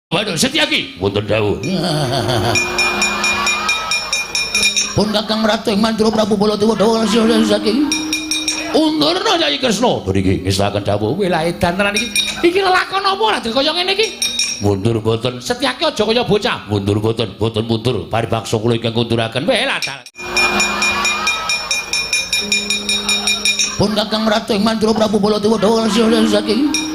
Waduh, Setyaki wonten dawuh. Pun Kakang Ratu ing Mandura Prabu Baladewa dawuh saking Undurna Kyai Kresna. Niki ngestaken dawuh. Wela edan tenan iki. Iki lelakon apa ora kaya ngene iki? Mundur mboten. Setyaki aja kaya bocah. Mundur mboten, mboten mundur. Paribaksa kula ingkang kunduraken. Wela dalan. Pun Kakang Ratu ing Mandura Prabu Baladewa dawuh saking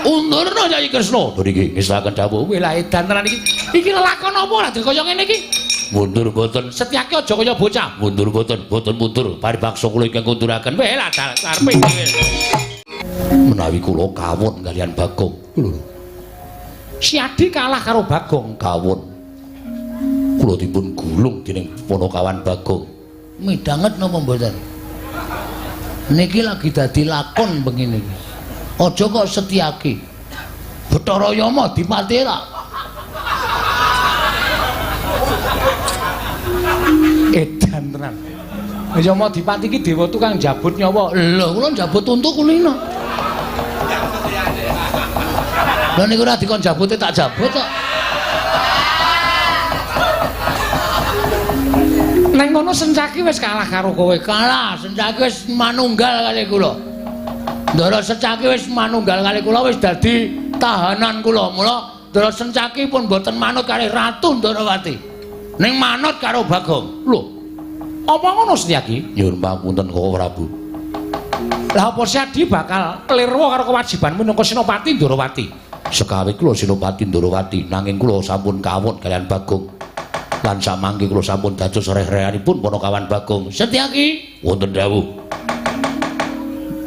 Undurna Kyai Kresna. Niki ngestaken dawuh. Wela edan tenan iki. Iki lelakon apa ora kaya ngene iki? Mundur mboten. Setyaki aja kaya bocah. Mundur mboten, mboten mundur. Paribaksa kula ingkang kunduraken. Wela dalan karepe dhewe. Menawi kula kawon kaliyan Bagong. Lho. Siadi kalah karo Bagong. Kawon. Kula dipun gulung dening Panakawan Bagong. Midhanget napa mboten? Niki lagi dadi lakon bengi niki. Aja kok Setyaki. Bathara Yama dipati ra. Edan tenan. Yama dipati iki dewa tukang jabut nyawa. Lho, kula njabut untu kulino. Lha niku ora dikon jabute tak jabut kok. Neng ngono Sencaki wis kalah karo kowe. Kalah, Sencaki wis manunggal kali kula. Ndara Sencaki wis manunggal kali kula wis dadi tahanan kula. Mula Ndara Sencaki pun mboten manut kali Ratu Ndorowati. Ning manut karo Bagong. Lho. Apa ngono Setyaki? Nyuwun pangapunten Koko Prabu. Lah apa Siadi bakal klirwa karo kewajibanmu minangka Senopati Ndorowati? Sekawe kula Senopati Ndorowati, nanging kula sampun kawon kaliyan Bagong. Lan samangke kula sampun dados reh-rehanipun Panakawan Bagong. Setyaki wonten dawuh.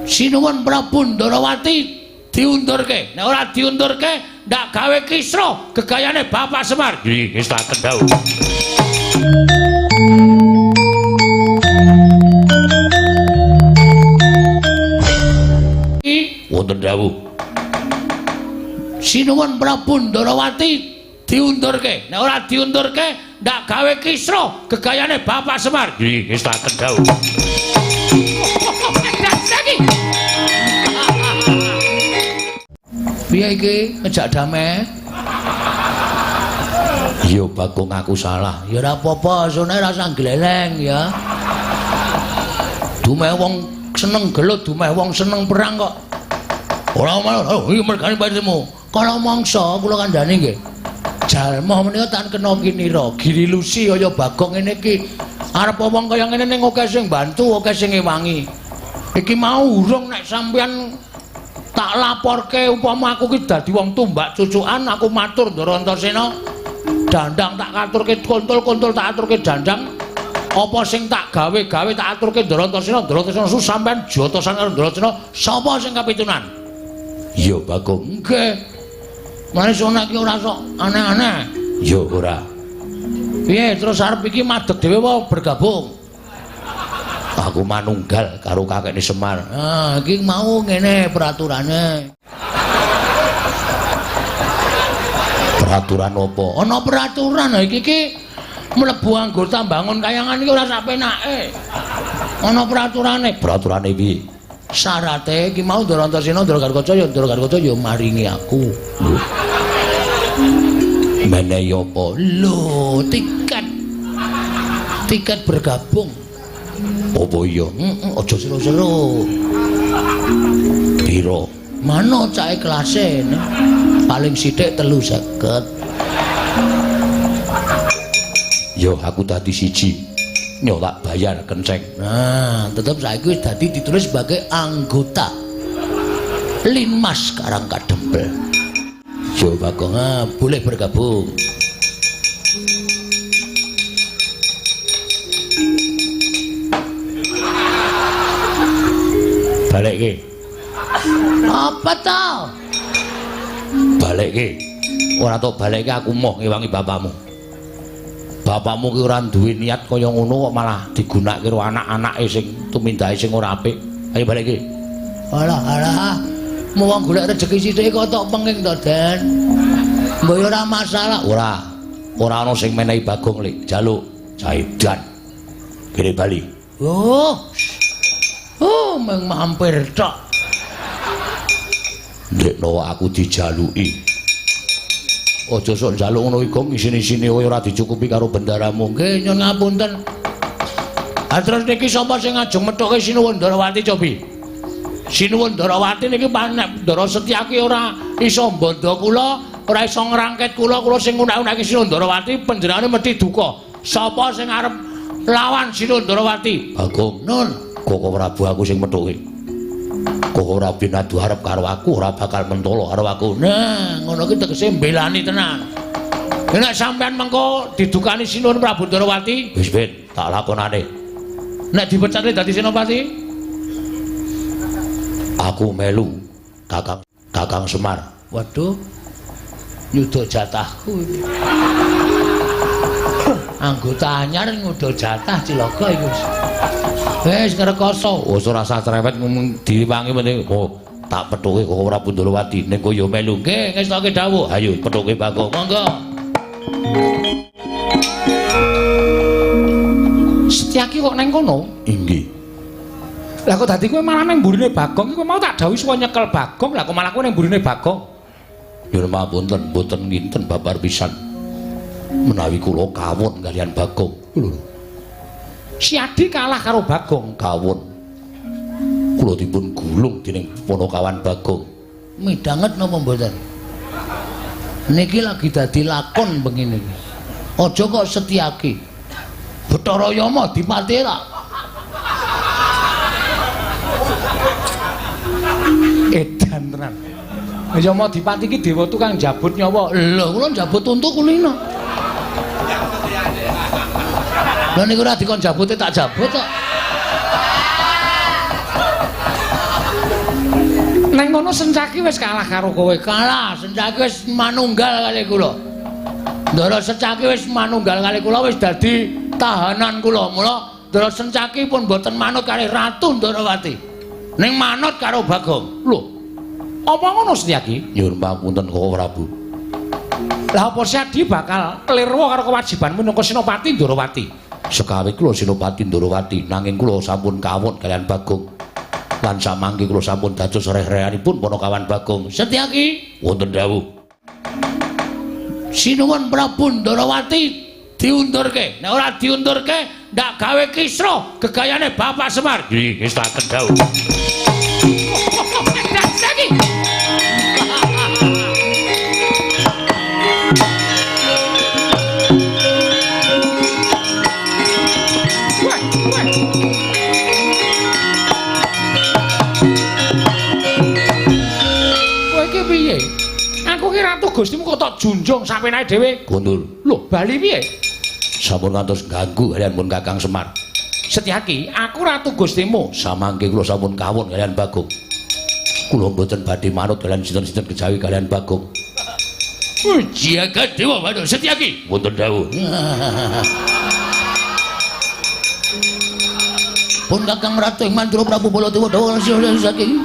Sinuwun Prabu Ndorowati diundurke. Nek ora diundurke, ndak gawe kisruh gegayane Bapak Semar. Nggih, ngestaken dawuh. Wonten dawuh. Sinuwun Prabu Ndorowati diundurke. Nek ora diundurke, ndak gawe kisruh gegayane Bapak Semar. Nggih, ngestaken dawuh. Piye iki ngejak damai? Iya Bagong aku salah. Ya ora apa-apa, sone ora usah gleleng ya. Dumeh wong seneng gelut, dumeh wong seneng perang kok. Ora malah, oh iki mergane patimu. Kala mangsa kula kandhani nggih. Jalma menika tan kena kinira, girilusi kaya Bagong ngene iki. Arep wong kaya ngene ning akeh sing bantu, akeh sing ngewangi. Iki mau urung nek sampeyan tak laporke upama aku ki dadi wong tumbak cucukan, aku matur Ndara Antasena. Dandang tak aturke kontol-kontol tak aturke dandang. Apa sing tak gawe-gawe tak aturke Ndara Antasena, Ndara Antasena su sampeyan jotosan karo Ndara Antasena, sapa sing kapitunan? Iya Bagong. Nggih. Mane sono iki ora sok aneh-aneh. Ya ora. Piye terus arep iki madeg dhewe apa bergabung? Aku manunggal karo kakekne Semar. Ah, iki mau ngene peraturane. Peraturan apa? Ana peraturan iki iki mlebu anggota bangun kayangan iki ora sak penake. Ana peraturane. Peraturane piye? Syarate iki mau Ndara Antasena, Ndara Gatotkaca ya Ndara Gatotkaca ya maringi aku. Lho. Menehi apa? Lho, tiket. Tiket bergabung. Apa iya? Heeh, aja seru-seru. Piro? Mano cake kelase paling sithik 350. Yo aku dadi siji. Nyo tak bayar kenceng. Nah, tetep saiki wis dadi ditulis sebagai anggota Linmas Karang Kadempel. Yo Bagong, boleh bergabung. Balekke. Apa to? Balekke. Ora tok balekke aku moh ngewangi bapakmu. Bapakmu ki ora duwe niat kaya ngono kok malah digunakake karo anak-anake sing tumindake sing ora apik. Ayo balekke. Alah alah. Wong golek rejeki sithik kok tok penging to, Den. Mbok ya ora masalah. Ora. Ora ana sing menehi Bagong lek jaluk jaidan. Kene bali. Oh. Oh, mung mampir tok. Ndekno aku dijaluki. Aja sok njaluk ngono iku isin-isine ora dicukupi karo bendaramu. Nggih, nyun ngapunten. Ha terus niki sapa sing ngajeng methuke Sinuwun Ndarawati cobi? Sinuwun Ndarawati niki nek Ndara Setyaki ora iso mbandha kula, ora iso ngrangket kula, kula sing ngunak-unake Sinuwun Ndarawati panjenengane mesti duka. Sapa sing arep lawan Sinuwun Ndarawati? Bagong. Nun, Koko Prabu aku sing methuke. Koko Prabu adu arep karo aku ora bakal mentolo karo aku. Nah, ngono ki tegese mbelani tenan. Nek sampean mengko didukani Sinuwun Prabu Ndarawati, wis ben tak lakonane. Nek dipecate dadi senopati, aku melu Kakang Semar. Waduh, nyuda jatahku iki. Anggota anyar nyuda jatah cilaka iki wis. Wis ngrekoso. Wis ora usah cerewet ngomong diwangi meneh. Oh, tak pethuke Koko Prabu Ndarawati ning kowe ya melu. Nggih, ngestoke dawuh. Ayo pethuke Bagong. Monggo. Setyaki kok neng kono? Inggih. Lah kok dadi kowe malah neng mburine Bagong iki kowe mau tak dawuhi suwa nyekel Bagong, lah kok malah kowe neng mburine Bagong. Nyuwun pangapunten, mboten nginten babar pisan. Menawi kula kawon kaliyan Bagong. Lho. Si Adi kalah karo Bagong. Kawon. Kula dipun gulung dening Panakawan Bagong. Midhanget napa mboten? Niki lagi dadi lakon bengi niki. Aja kok Setyaki. Bathara Yama dipati ra. Edan tenan. Yama dipati iki dewa tukang jabut nyawa. Lho, kula njabut untu kulino. Lha niku ora dikon jabute tak jabut kok. Neng kono Sencaki wis kalah karo kowe. Kalah, Sencaki wis manunggal kali kula. Ndara Sencaki wis manunggal kali kula wis dadi tahanan kula. Mula Ndara Sencaki pun mboten manut kali Ratu Ndarawati. Ning manut karo Bagong. Lho. Apa ngono Setyaki? Nyuwun pangapunten Koko Prabu. Lah apa Setyaki bakal klirwa karo kewajibanmu minangka Senopati Ndarawati? Sekawe kula Senopati Ndarawati, nanging kula sampun kawon kaliyan Bagong. Lan samangke kula sampun dados reh-rehanipun Panakawan Bagong. Setyaki, wonten dawuh. Sinuwun Prabu Ndarawati diundurke. Nek ora diundurke, ndak gawe kisruh gegayane Bapak Semar. Nggih, ngestaken dawuh. Setyaki. Kowe iki piye? Aku ki ratu Gustimu kok tok junjung sapenake dhewe. Kundur. Lho, bali piye? Sampun ngantos ganggu kaliyan pun Kakang Semar. Setyaki, aku ratu Gustimu. Samangke kula sampun kawon kaliyan Bagong. Kula mboten badhe manut kaliyan sinten-sinten kejawi kaliyan Bagong. Jagat Dewa Bathara Setyaki. Wonten dawuh. Pun Kakang Ratu ing Mandura Prabu Baladewa Dawa saking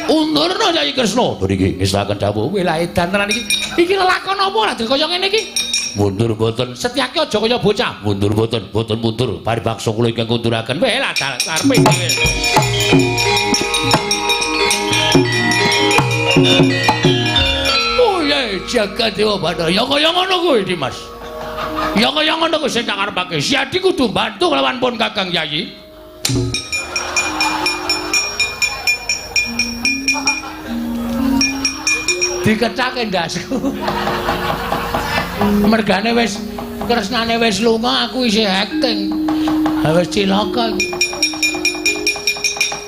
undurna Kyai Kresna. Niki ngestaken dawuh. Kowe lah edan tenan iki. Iki lelakon apa lah kaya ngene iki? Mundur mboten. Setyaki aja kaya bocah. Mundur mboten, mboten mundur. Paribaksa kula ingkang kunduraken. Weh lah karepe dhewe. Oh ya jagat Dewa Bathara. Ya kaya ngono kuwi Dimas. Ya kaya ngono kuwi sing tak karepake. Si Adi kudu bantu lawan pun Kakang Yayi. Dikecake ndasku. Mergane wis kresnane wis lunga, aku isih acting. Ha wis cilaka iki.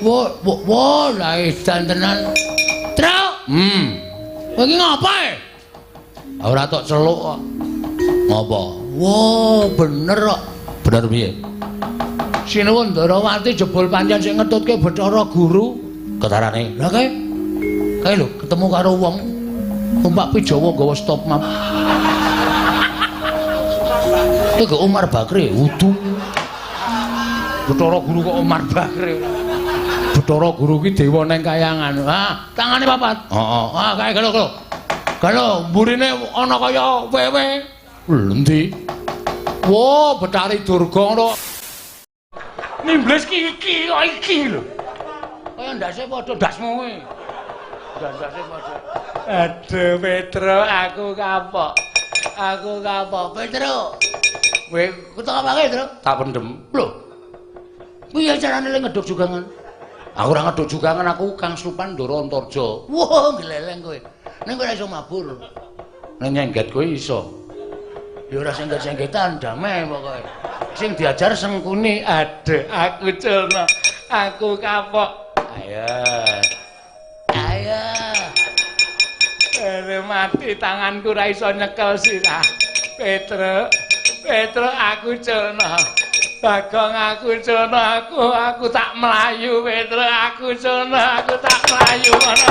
Wo wo lah edan tenan. Truk. Kowe iki ngapa e? Ora tok celuk kok. Ngapa? Wo, bener kok. Bener piye? Sinuwun Ndarawati jebul pancen sing ngetutke Bathara Guru. Ketarane. Lah kae. Kae lho ketemu karo wong numpak Pijawa nggawa stop map. Iku Umar Bakri wudu. Bathara Guru kok Umar Bakri. Bathara Guru ki dewa neng kayangan. Ah, tangane papat. Heeh. Ah, kae galo galo. Galo mburine ana kaya wewe. Lho endi? Wo, Bathari Durga ngono. Nimblis ki iki kok iki lho. Kaya ndase padha ndasmu kuwi. Ndase padha. Aduh Petro, aku kapok. Aku kapok Petro. Kowe kutok apake, Tru? Tak pendem. Lho. Piye carane le ngeduk jugangan? Aku ora ngeduk jugangan, aku Kang Slupan Ndara Antarja. Wah, gleleng kowe. Ning kowe ora iso mabur. Ning nyengget kowe iso. Ya ora sengget-senggetan, damai pokoke. Sing diajar Sengkuni. Aduh, aku culno. Aku kapok. Ayo. Ayo. Aduh, mati tanganku ora iso nyekel sirah. Petro, Petro aku culno. Bagong aku culno, aku tak mlayu Petro, aku culno, aku tak mlayu ana.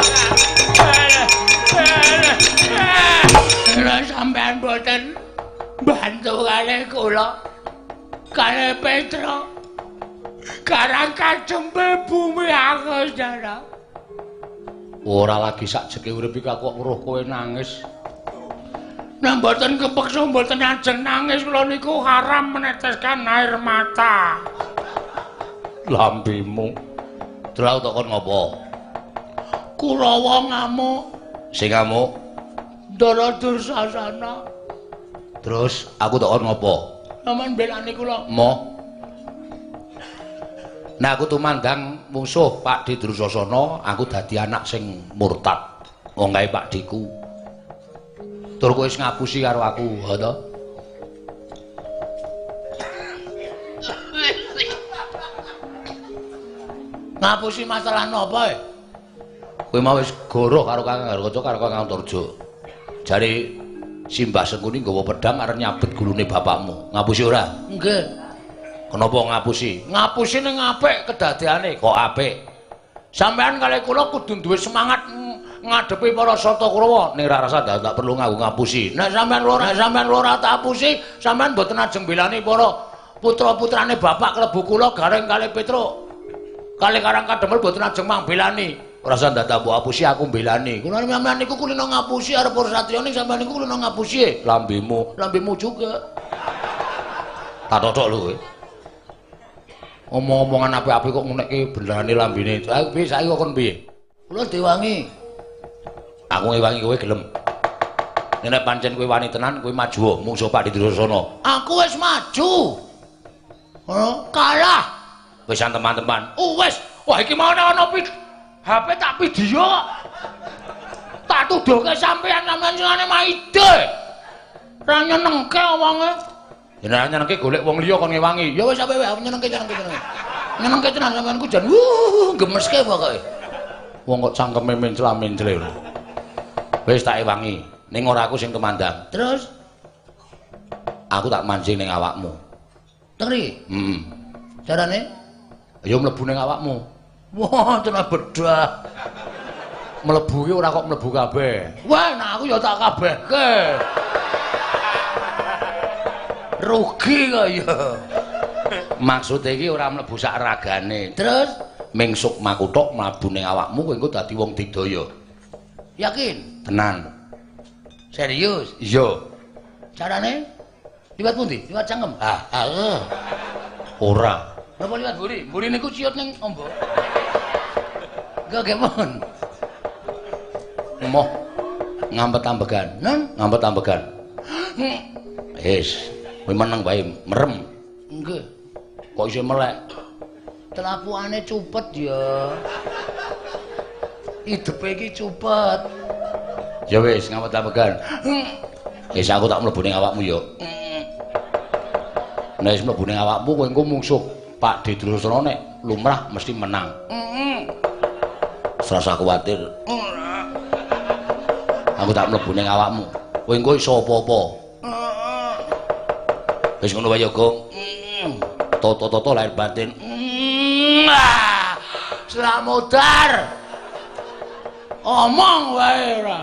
Ora sampean boten bantu kalih kula. Kalih Petro. Karang kadempel bumi aku jare. Ora lagi sakjeke urip iki aku kok weruh kowe nangis. Nek mboten kepeksa mboten ajeng nangis kula niku haram meneteskan air mata. Lambemu. Terus aku takon ngopo? Kurawa ngamuk. Sing ngamuk Ndara Dursasana. Terus aku takon ngopo? Sampeyan belani kula. Moh. Nah aku tumandang mungsuh Pakdhe Dursasana, aku dadi anak sing murtad. Wong kae Pakdheku. Tur kowe wis ngapusi karo aku, ha to? Ngapusi masalah napa e? Kowe mau wis goroh karo Kang Garukaca karo Kang Antarja. Jare Simbah Sengkuni nggawa pedhang arep nyabet gulune bapakmu. Ngapusi ora? Nggih. Kenapa ngapusi? Ngapusi ning apik kedadeane. Kok apik? Sampeyan kalih kula kudu duwe semangat ngadepi para Sata Kurawa. Ning ora rasa tak perlu nganggo ngapusi. Nek sampeyan ora tak apusi, sampeyan mboten ajeng belani para putra-putrane bapak klebu kula Gareng kalih Petro. Kalih Karang Kadempel mboten ajeng mangbelani. Ora usah ndadak mbok apusi aku mbelani. Kula sampeyan niku kulino ngapusi arep para satriya ning sampeyan niku kulino ngapusi. Lambemu, lambemu juga. Tak totok lho kowe. Omong-omongan apik-apik kok ngunekke benerane lambene. Aku piye saiki kok kon piye? Kula diwangi. Aku ngewangi kowe gelem. Nek pancen kowe wani tenan, kowe maju mungsuh Pakdhe Dursasana. Aku wis maju. Ora kalah. Wis teman-teman. Oh wis. Wah iki mau ana HP tak video kok. Tak tuduhke sampean sampean singane maide. Ora nyenengke wonge. Ya nek nyenengke golek wong liya kon ngewangi. Ya wis ape wae aku nyenengke nyenengke tenan. Nyenengke tenan sampean ku jan gemeske pokoke. Wong kok cangkeme mencla-mencle. Wis tak ewangi. Ning ora aku sing tumandang. Terus aku tak mancing ning awakmu. Teri? Heeh. Carane? Ya mlebu ning awakmu. Wah, tenan bedah. Mlebu ki ora kok mlebu kabeh. Wah, nah aku ya tak kabehke. Rugi kok ya. Maksude iki ora mlebu sak ragane. Terus ming sukmaku tok mlebu ning awakmu kowe engko dadi wong digdaya. Yakin? Tenan. Serius? Iya. Carane? Liwat pundi? Liwat cangkem? Ah, ah. Ora. Napa liwat mburi? Mburi niku ciut ning ombo. Gak gemon. Moh ngampet ambegan. Nen, ngampet ambegan. Wis, kowe meneng wae, merem. Nggih. Kok isih melek? Telapukane cupet ya. Idepe iki cupet. Ya wis, ngampet ambegan. Wis aku tak mlebu ning awakmu ya. Nek wis mlebu ning awakmu kowe engko mungsuh Pakdhe Dursasana nek lumrah mesti menang. Serasa kuwatir. Aku tak mlebu ning awakmu. Kowe engko iso apa-apa. Wis ngono wae ya, Gong. Toto-toto lahir batin. Slamudar. Omong wae ora.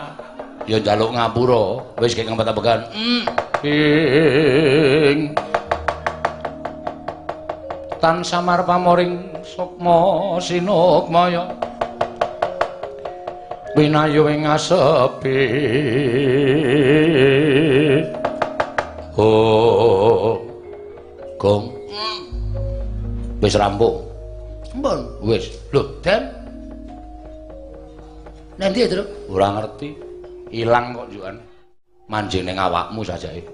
Ya njaluk ngapura, wis gek ngempet-empegan. Ing tan samar pamoring sukma sinukmaya. Winayu ing asepi. Oh. Gong. Wis rampung. Sampun. Wis. Lho, Den. Nang ndi, Tru? Ora ngerti. Ilang kok njukan. Manjing ning awakmu sajake.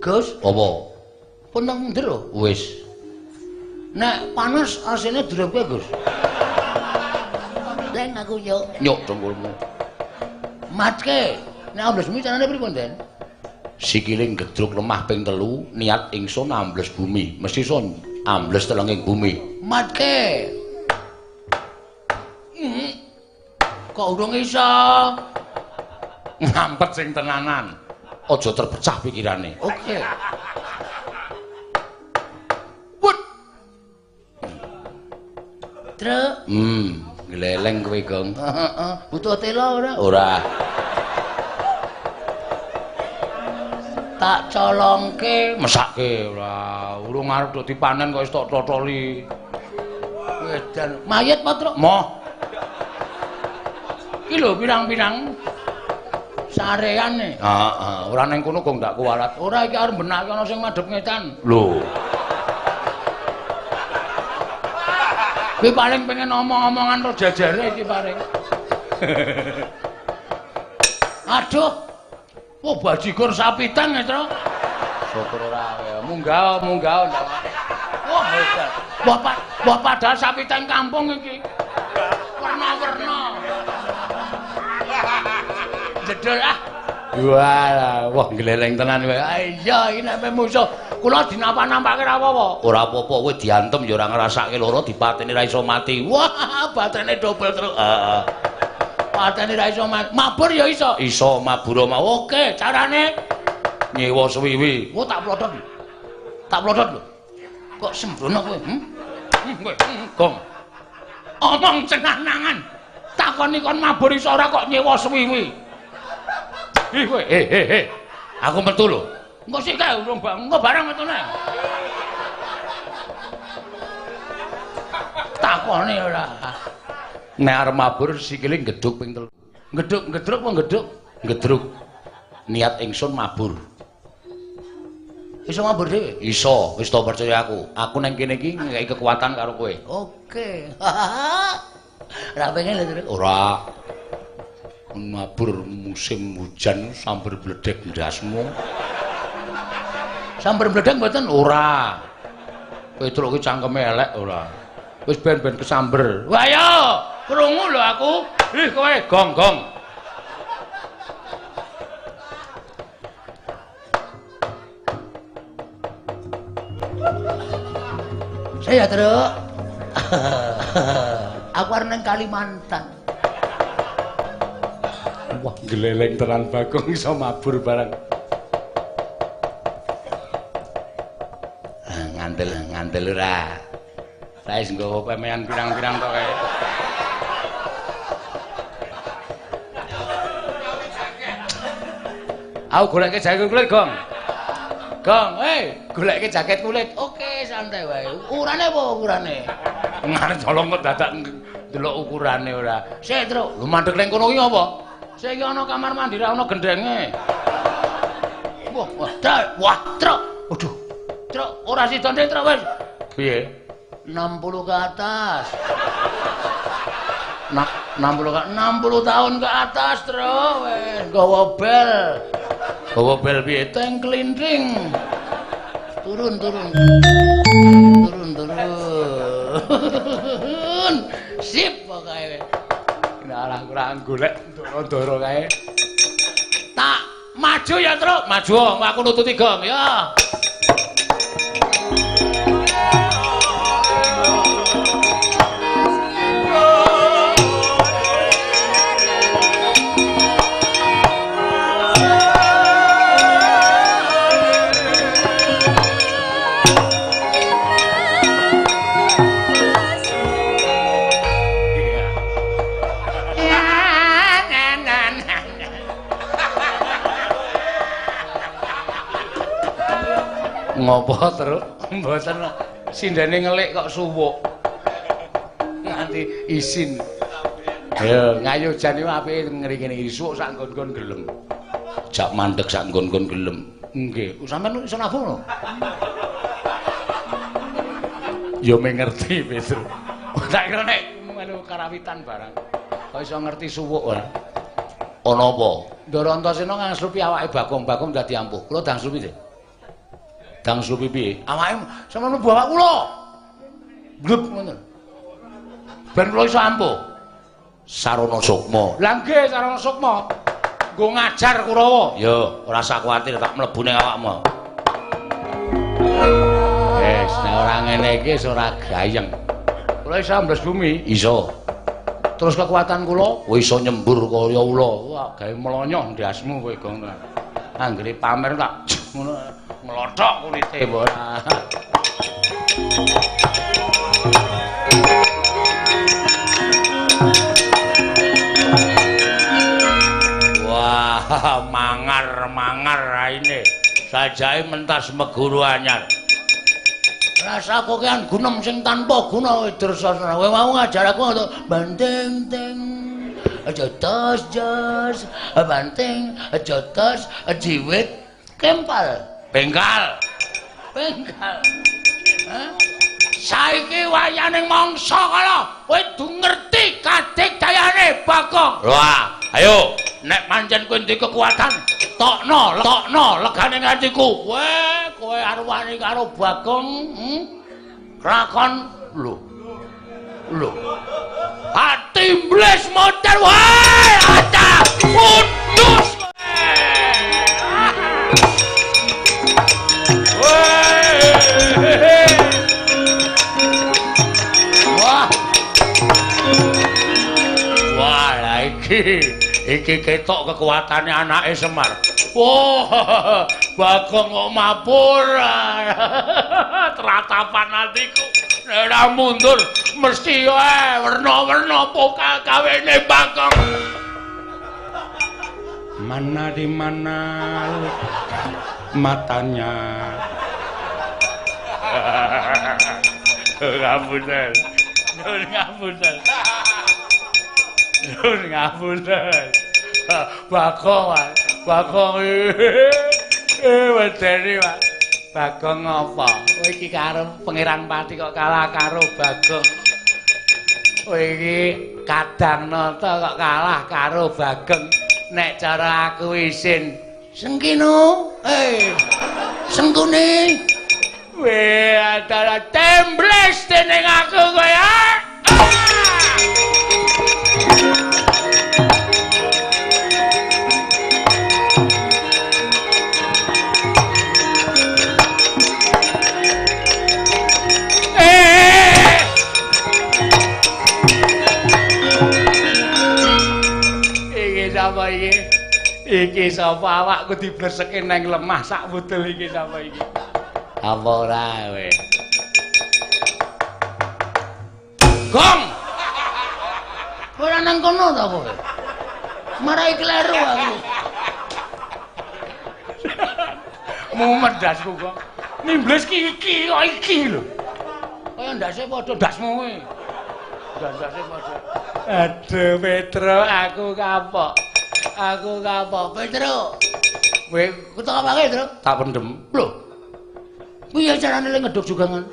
Gus, apa? Pun nang mundur lho. Wis. Nek panas asine durepke, Gus. Leng aku yo. Nyuk dengkulmu. Matke. Nek ambles bumi carane pripun, Den? Sikile gedruk lemah ping 3, niat ingsun ambles bumi. Mesti iso ambles telenging bumi. Matke. Kok urung iso? Ngampet sing tenanan. Aja terpecah pikirane. Oke. Wut. Truk. Gleleng kowe, Gong. Heeh. Butuh tela ora? Ora. Tak colongke, mesake ora. Urung arep do dipanen kok wis tok totoli. Wedan. Mayit apa, Truk? Moh. Iki lho pirang-pirang sareane. Heeh, ora ning kono kok ndak kuwalat. Ora iki arep benake ana sing madhep ngetan. Lho. Kuwi paling pengen omong-omongan ro jajare iki paling. Aduh. Oh bajigur sapi tang ya, Truk. Syukur ora. Munggah, munggah. Wah, hebat. Wah, padahal sapi tang kampung iki. Warna-warna. Jedul ah. Wah, wah gleleng tenan kowe. Iya, iki nek musuh kula dinapa-nampake ra apa-apa. Ora apa-apa, kowe diantem ya ora ngrasake lara, dipateni ra iso mati. Wah, batene dobel terus. Heeh. Patene ra iso mati. Mabur ya iso. Iso mabur mau. Oke, carane nyewa suwiwi. Wah, tak plodot. Tak plodot lho. Kok sembrono kowe? Kowe, Gong. Omong cenah-nangan. Takoni kon mabur iso ora kok nyewa suwiwi. Ih kowe, eh. Aku metu lho. Engko sik kae urung engko bareng metune. Takone ora. Nek arep mabur sikile gedhuk ping 3. Gedhuk, gedruk apa gedhuk? Gedruk. Niat ingsun mabur. Iso mabur dhewe? Iso, wis to percaya aku. Aku nang kene iki ngekeki kekuatan karo kowe. Oke. Ora pengen lho, Truk. Ora. Mabur musim hujan sambar bledek ndasmu. Sambar bledek mboten? Ora. Petruk ki cangkeme elek ora. Wis ben-ben kesamber. Wah yo, krungu lho aku. Ih kowe gong-gong. Saya Truk. Aku arep nang Kalimantan. Wah, gleleng tenan Bagong iso mabur barang. Ngandel ora. Saya wis nggawa pemean pirang-pirang tok kae. Aku goleke jaket kulit, Gong. Gong, goleke jaket kulit. Oke, santai wae. Ukurane apa ukurane? Ngarep colong kok dadak ndelok ukurane ora. Sik, Truk. Lho mandek ning kono ki apa? Sik iki ana kamar mandi ra ana gendenge. Wah, wah, Truk. Wah, Truk. Aduh. Truk, ora sida ndek, Truk wis. Piye? 60 ke atas. Nah, 60 tahun ke atas, Truk. Wis nggawa bel. Gawa bel piye? Teng klinting. Turun, turun. Turun, turun. Sip pokoke. Nah, kurang golek ndoro-ndoro kae. Tak maju ya, Truk. Maju, aku nututi Gong ya. Ngopo, Truk? Mboten sindene ngelik kok suwuk. Nganti isin. Ayo ngayu jan iki apike ngene iki suwuk sak nggon-nggon gelem. Jak mandeg sak nggon-nggon gelem. Nggih, sampean iso nabung lho. Ya me ngerti, Petruk. Tak kira nek melu karawitan barang. Kok iso ngerti suwuk ora? Ana apa? Ndara Antasena ngangslupi awake Bagong, Bagong dadi ampuh. Kula dangslupi nggih. Dangslupi piye? Awake sampeyan mlebu awak kula. Blub ngoten. Ben kula iso ampuh. Sarana sukma. Lah nggih sarana sukma. Nggo ngajar Kurawa. Ya, ora usah kuwatir tak mlebu ning awakmu. Wis, nek ora ngene iki wis ora gayeng. Kula iso ambles bumi? Iso. Terus kekuatan kula kowe iso nyembur kaya ula. Wah, gawe mlonyoh ndasmu kowe, Gong. Anggere pamer tak ngono nglothok kulite ora. Wah, mangar-mangar raine. Sajae mentas meguru anyar. Rasa kokean gunem sing tanpa guna Dursasana. Kowe mau ngajar aku ngono banting ting aja tos jos banting aja tos jiwit kempal bengkal bengkal. Hah? Saiki wayaning mangsa kala kowe du ngerti kadigdayane Bagong. Wah, ayo nek pancen kowe duwe kekuatan tokno tokno legane atiku. Kowe kowe arep wani karo Bagong, Krakon lho. Lho. Ati mbles model wae, ata putus kowe. Wah. Wah, lah iki iki ketok kekuatane anake Semar. Wah, Bagong kok mabur. Tratapan atiku. Nek ora mundur mesti wae werna-werna pokal kawene Bagong. Mana di mana matanya. Ngapunten. Nyuwun ngapunten. Nyuwun ngapunten. Bagong, Bagong. Wedeni, Pak. Bagong apa? Kowe iki karo Pangeran Pati kok kalah karo Bagong. Kowe iki Kadang Nata kok kalah karo Bagong. Nek cara aku isin. Sengkino, Sengkune. Weh, adalah tembles dening aku kowe. Iki sapa iki? Iki sapa awakku dibleseke nang lemah sak wutul iki sapa iki? Apa ora kowe? Gong. Ora nang kono ta kowe? Marai kleru aku. Mumet ndasku kok. Nimbles ki iki kok iki lho. Kaya ndase padha ndasmu kuwi. Ndase padha. Aduh Petro, aku kapok. Aku kapok Petro. Kowe ketok apake, Tru? Tak pendem. Lho. Piye carane le ngeduk jugangan?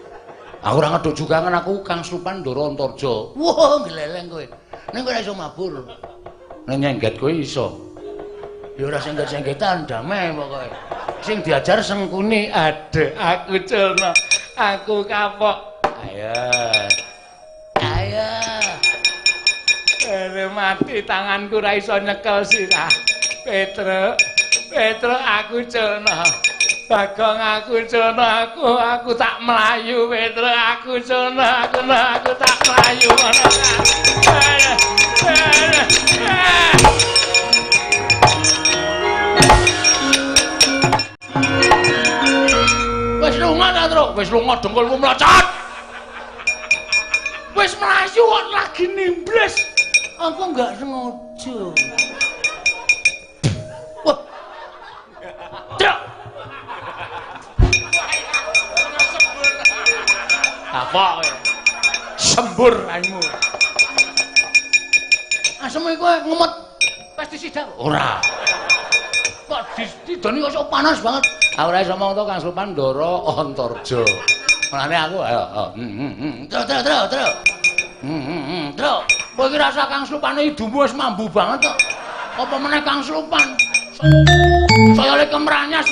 Aku ora ngeduk jugangan, aku Kang Slupan Ndara Antarja. Wah, gleleng kowe. Ning kowe ora iso mabur. Ning nyengget kowe iso. Ya ora sengget-senggetan, damai pokoke. Sing diajar Sengkuni. Aduh, aku culna. Aku kapok. Ayo. Ayo. Aduh, mati tanganku ora iso nyekel sirah. Petro, Petro aku culna. Bagong aku culna, aku tak mlayu Petro, aku culna, aku tak mlayu ngono. Wis lunga ta, Tru? Wis lunga dengkulmu mlocot. Wis mlayu kok lagi nimbles. Aku enggak sengaja. Wah. Truk. Apa kowe? Sembur raimu. Asem iku ngemot pestisida. Ora. Kok didoni kok panas banget. Aku ora iso omong to Kang Slupan Ndara Antarja. Mulane aku ayo. Truk truk truk truk. Truk. Kowe iki rasa Kang Slupane idumu wis mambu banget kok. Apa meneh Kang Slupan? Saya le kemranyas.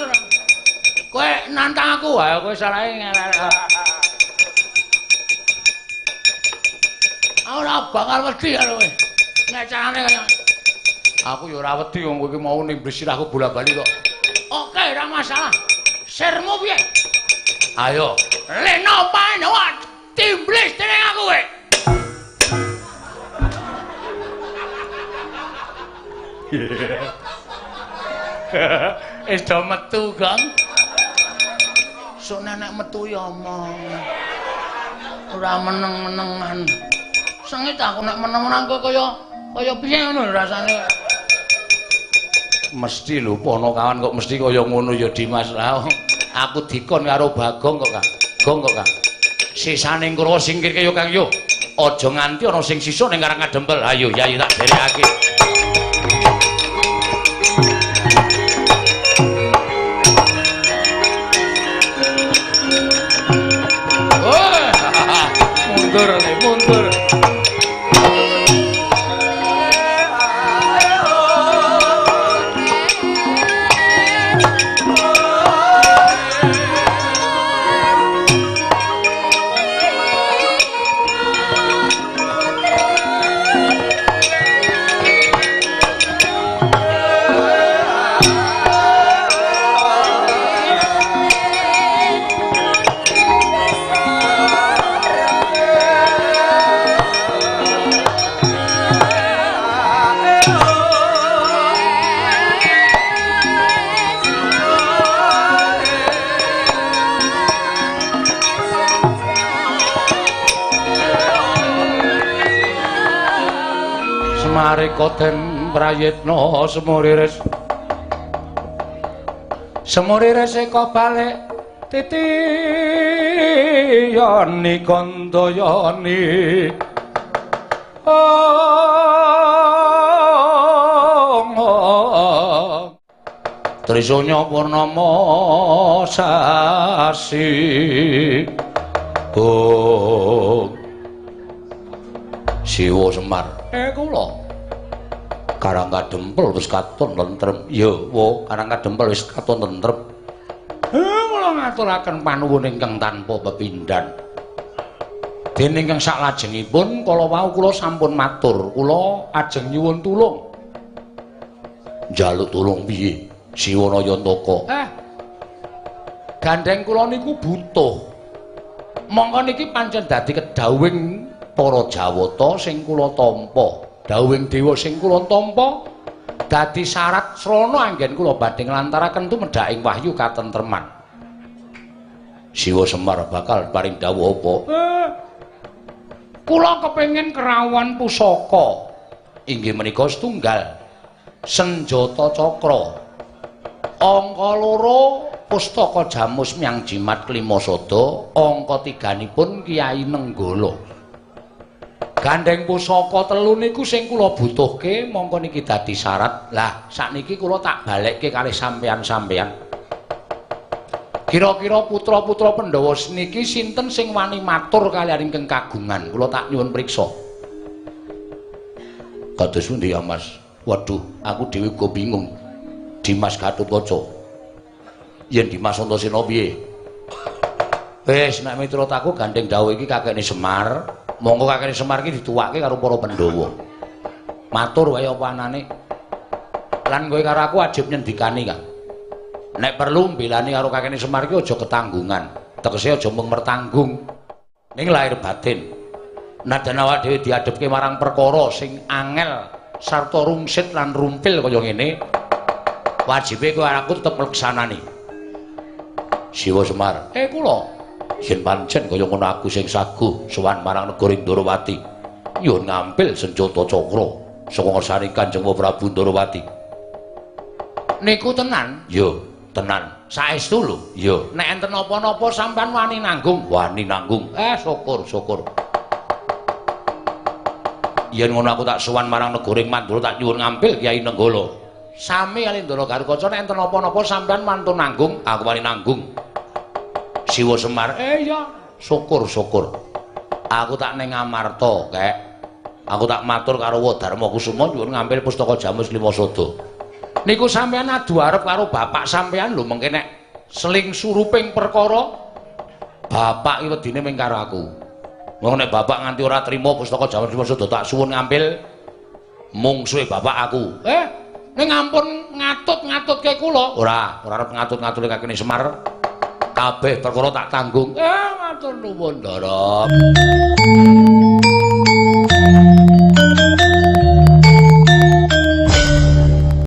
Kowe nantang aku, ayo kowe salahe ngelek. Ora bakal wedi karo kowe. Nek carane kaya aku ya ora wedi wong kowe iki mau ning sirahku bola-bali kok. Oke, ora masalah. Sirmu piye? Ayo. Leno pae timblis dening aku kowe. Wis do metu, Gong. Sok nek metu ya omong. Ora meneng-menengan. Sengit aku nek meneng-meneng kok kaya piye ngono rasane. Mesti lho ponokawan kok mesti kaya ngono ya Dimas. Lah aku dikon karo Bagong kok, Kang. Gong kok, Kang. Sisane Kurawa singkirke yo Kang yo. Aja nganti ana sing sisa ning Karang Kadempel. Ayo Yayi tak derekake. Mundur le, mundur. Semarika den prayitna semurires. Semurires eka balik titiyani kandayani. Trisanya purnama sasi. Oh. Siwa Semar. Kula Karang Kadempel wis katon tentrem. Ya, wo, Karang Kadempel wis katon tentrem. Kula ngaturaken panuwun ingkang tanpa pepindhan. Dene ingkang saklajengipun kala wau kula sampun matur, kula ajeng nyuwun tulung. Njaluk tulung piye? Siwa Nayantaka. Gandeng kula niku butuh. Mongko niki pancen dadi kedhawuhing para Jawata sing kula tampa. Dawuhing dewa sing kula tampa dadi syarat srana anggen kula badhe nglantaraken tumedhaking wahyu katentreman. Siwa Semar bakal paring dawuh apa? Kula kepengin kerawuhan pusaka. Inggih menika setunggal senjata cakra. Angka loro pustaka jamus miang jimat klima sada, angka tiganipun Kyai Nenggala. Gandeng pusaka telu niku sing kula butuhke mongko niki dadi syarat. Lah sakniki kula tak balekke kalih sampeyan-sampeyan. Kira-kira putra-putra Pandhawa niki sinten sing wani matur kaliyan ingkang kagungan? Kula tak nyuwun priksa. Kados pundi ya Mas? Waduh, aku dhewe uga bingung. Dimas Gatotkaca. Yen Dimas Antasena piye? Wis nek miturut aku gandeng dawuh iki kakekne Semar. Monggo kakekne Semar iki dituwake karo para Pandhawa. Matur wae apa anane. Lan kowe karo aku wajib nyendikani, Kang. Nek perlu mbelani karo kakekne Semar iki aja ketanggungan. Tegese aja mung mertanggung. Ning lahir batin. Nadan awak dhewe diadhepke marang perkara sing angel sarta rungsit lan rumpil kaya ngene, wajibe kowe aku tetep ngleksanani. Siwa Semar. Kula yen pancen kaya ngono aku sing saguh sowan marang negara Ndorowati nyuwun ngampil senjata cakra saka ngersane Kanjeng Prabu Ndorowati. Niku tenan? Ya, tenan. Saestu lho? Ya. Nek enten napa-napa sampean wani nanggung? Wani nanggung. Syukur, syukur. Yen ngono aku tak sowan marang negara Mandura tak nyuwun ngampil Kyai Nenggala. Sami kali Ndara Garukaca nek enten napa-napa sampean mantun nanggung, aku wani nanggung. Siwa Semar, iya, syukur syukur. Aku tak ning Amarta, Kek. Aku tak matur karo Dharma Kusuma nyuwun ngambil pustaka Jamus Lima Sada. Niku sampean adu arep karo bapak sampean lho mengke nek seling suruping perkara bapak iki wedine ming karo aku. Wong nek bapak nganti ora trima pustaka Jamus Lima Sada tak suwun ngambil mungsuhe bapak aku. Ning ampun ngatut-ngatutke kula. Ora, ora arep ngatut-ngatutke kakene Semar. Kabeh perkara tak tanggung. Matur nuwun, Ndara.